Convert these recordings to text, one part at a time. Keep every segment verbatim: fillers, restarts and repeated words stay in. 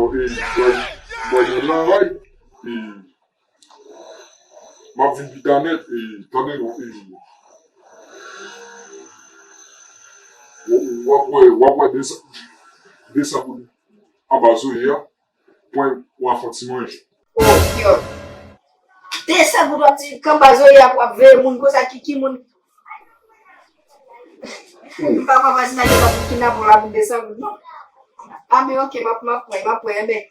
yo, e, mwen, mwen nan travay, e, m ap vin pita nèt, e, tande non, e, w, w ap wè, w ap wè de san, de san goud anba zoye a, pwen, w a fè yon ti manje. Oh, yo. De san goud w ap di, k anba zoye a pou w ap veye moun konsa, ki, ki moun? M pa papa si nèg yo ta fin kidnape w la pou de san goud, non. A, men oke, m ap, m ap pran, m ap pran, enben.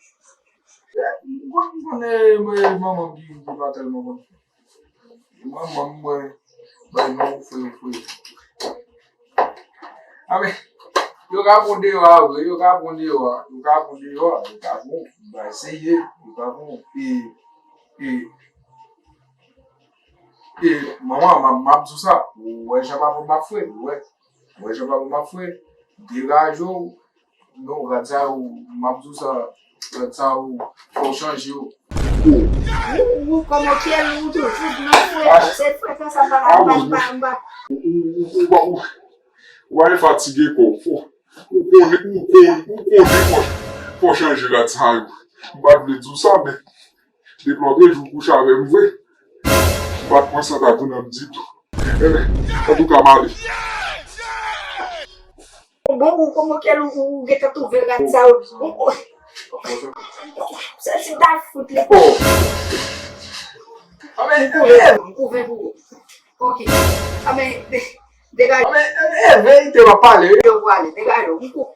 M konnen, mwen, manman m ki, ki pa tèlman konn. Manman m, mwen, bay non, fwe, fwe. A, men, yo ka pran deyò a, vre, yo ka pran deyò a, yo ka pran deyò a, yo ka pran, m va eseye, yo ka pran, e, e, e, manman, m ap, m ap di w sa, ou wè jan papa m ap fwe, ou wè, ou wè jan papa m ap fwe, degaje w, non, rad sa yo, m ap di w sa, rad sa yo, fò w chanje yo. Ou, ou, kòman kè l, ou toujou nan fwe, se fwe konsa, m pa, m pa, m pa, m pa. Ou, ou, ou, ou, ou, ou pa fatige kò w, fò, ou konnen, ou konnen, ou konnen fò, fò chanje rad sa yo. M pa t vle di w sa, men depi lòt jou w kouche avè m vre, m pa t pran sa ta pou nan m ditou. Enben, antouka, m ale. Bon, ou kòman kè l, ou, ou gentan twouve rad sa yo. Ou, ou, se ti ta fout li. Oh. A, men, m twouve, m twouve pou ou. Oke. A, men, de, degaje. A, men, e, e, verite, m ap pale, wi. Yo, pale, degaje, m kou.